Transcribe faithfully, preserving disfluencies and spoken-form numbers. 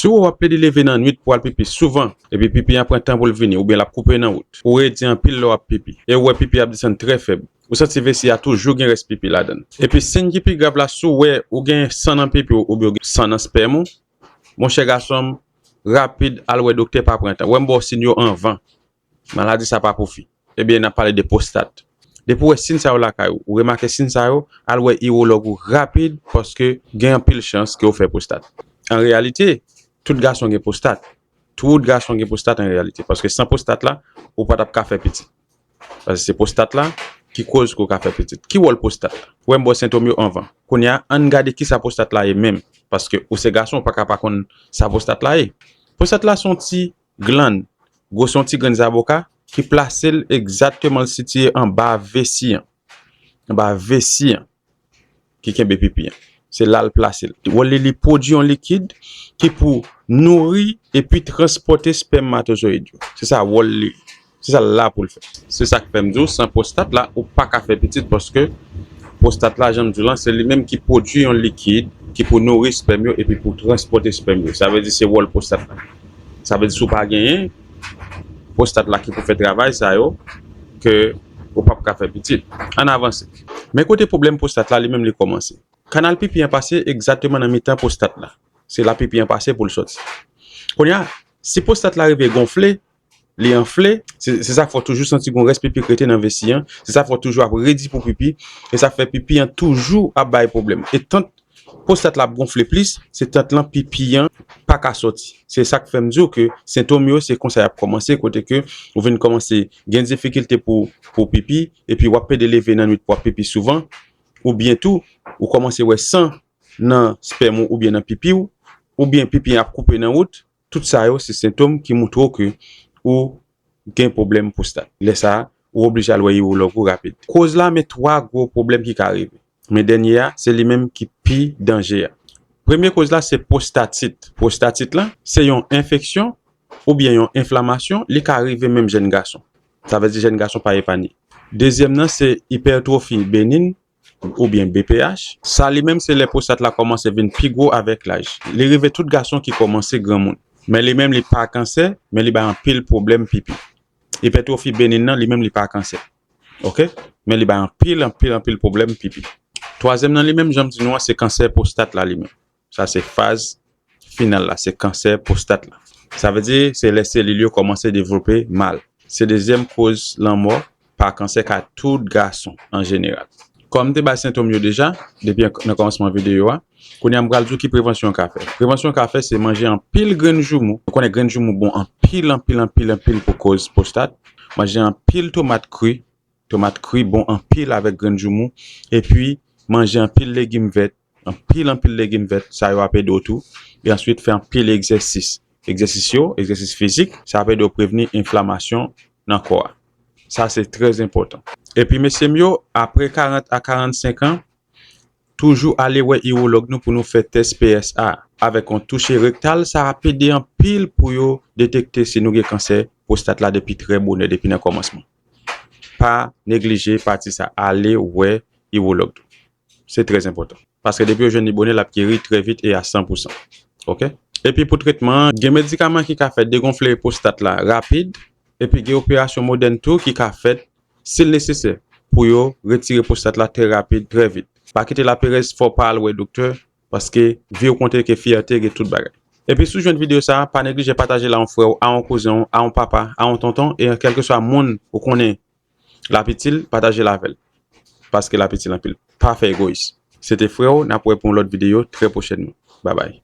Si w wè w ap plede leve nan nwit pou w al pipi souvan, epi pipi an pran tan pou l vini, oubyen l ap koupe nan wout, ou redi anpil lè w ap pipi, e ou wè pipi ap desann trè fèb, ou santi vesi a toujou gen rès pipi ladan l. Epi siy ki pi grav la, si w wè ou gen san nan pipi w oubyen w gen san nan spèm ou, monchè gason m, rapid al wè doktè, pa pran tan. Wè m ba w siy yo anvan. Maladi sa pa pou fi. Ebyen, n ap pale de pwostat. Depi w wè siy sa yo lakay ou, ou remake siy sa yo, al wè iwològ ou rapid, paske gen anpil chans ke w fè pwostat. An reyalite, tout gason gen pwostat. Tout gason gen pwostat an reyalite, paske san pwostat la, ou pa t ap ka fè pitit. Paske se pwostat la ki koz ke w ka fè pitit. Ki wòl pwostat la? Wè m ba w sentòm yo anvan. Kounye a, ann gade kisa pwostat la ye menm. Paske ou se gason, ou pa ka pa konn sa pwostat la ye. Pwostat la se yon ti glann, gwosè yon ti grenn zaboka, ki plase l egzakteman, l sitiye anba vesi an. Anba vesi an ki kenbe pipi an. Se la l plase l. Wòl li, li pwodui yon likid ki pou nouri epi transpòte spèmatozoyid yo. Se sa wòl li. Se sa l la pou l fè. Se sa k fè m di w, san pwostat la, ou pa ka fè pitit, paske pwostat la, jan m di w lan, se li menm ki pwodui yon likid ki pou nouri spèm yo epi pou transpòte spèm yo. Sa vle di se wòl pwostat la. Sa vle di si w pa genyen pwostat la ki pou fè travay sa yo, ke ou p ap ka fè pitit. Ann avanse. Men kote pwoblèm pwostat la, li menm li kòmanse. Kanal pipi an pase egzakteman nan mitan pwostat la. Se la pipi an pase pou l sòti. Kounye a, si pwostat la rive gonfle, li anfle, se se sa k fè w toujou santi gon rès pipi k rete nan vesi an, se sa k fè w toujou ap redi pou pipi, e sa k fè pipi an toujou ap bay pwoblèm. E tant pwostat la ap gonfle plis, se tant lan pipi an pa ka sòti. Se sa k fè m di w ke sentòm yo, se konsa y ap kòmanse, kote ke ou vin kòmanse gen difikilte pou, pou pipi, epi w ap pede leve nan nwit pou w ap pipi souvan, oubyen tou, ou kòmanse wè san nan spèm ou oubyen nan pipi w, oubyen pipi an ap koupe nan wout, tout sa yo se sentòm ki montre w ke ou gen pwoblèm pwostat. Lè sa a, ou oblije al wè iwològ ou rapid. Koz la, men twa gwo pwoblèm ki ka rive. Men dènye a, se li menm ki pi danje a. Premye koz la, se pwostatit. Pwostatit la, se yon enfeksyon oubyen yon enflamasyon, li ka rive menm jèn gason. Sa vle di jèn gason pa epanye. Dezyèm nan, se ipètwofi benin, oubyen B P H. Sa li menm se lè pwostat la kòmanse vin pi gwo avèk laj. Li rive tout gason ki kòmanse granmoun. Men li menm li pa kansè, men li bay anpil pwoblèm pipi. Ipètwofi benin nan, li menm li pa kansè. Oke? Men li bay anpil, anpil, anpil pwoblèm pipi. Twazyèm nan li menm, jan m di nou an, se kansè pwostat la li menm. Sa se faz final la, se kansè pwostat la. Sa vle di, se lè selil yo kòmanse devlope mal. Se dezyèm koz lanmò pa kansè kay tout gason an jeneral. Kòm m te bay sentòm yo deja, depi an, nan kòmansman videyo a, kounye a m pral di w ki prevansyon w ka fè. Prevansyon w ka fè, se manje anpil grenn joumou. Ou konnen grenn joumou bon anpil, anpil, anpil, anpil pou koz pwostat. Manje anpil tomat kri. Tomat kri bon anpil avèk grenn joumou. Epi, manje anpil legim vèt. Anpil, anpil legim vèt. Sa yo ap ede w tou. E answit, fè anpil egzèsis. Egzèsis yo, egzèsis fizik, sa ap ede w prevni enflamasyon nan kò a. Sa se trè enpòtan. Epi, mesye m yo, apre karant a karannsenk an, toujou ale wè iwològ nou pou nou fè tès P S A. Avèk yon touche rektal, sa ap ede anpil pou yo detekte si nou gen kansè pwostat la depi trè bonè, depi nan kòmansman. Pa neglije pati sa, ale wè iwològ nou. Se trè enpòtan. Paske depi yo jwenn li bonè, l ap geri trè vit e a san pou san. Oke? Epi pou tretman an, gen medikaman ki ka fè degonfle pwostat la rapid, epi gen operasyon modèn tou ki ka fèt, si l nesesè, pou yo retire pwostat la trè rapid, trè vit. Pa kite laperèz fè w pa al wè doktè, paske vi w konte ke fyète gen tout bagay. Epi si w jwenn videyo sa a, pa neglije pataje l a yon frè w, a yon kouzen w, a yon papa, a yon tonton, e kèlkeswa moun ou konnen l ap itil, pataje l avè l. Paske l ap itil anpil. Pa fè egoyis. Se te frè w, n ap wè pou yon lòt videyo trè pwochènman. Babay.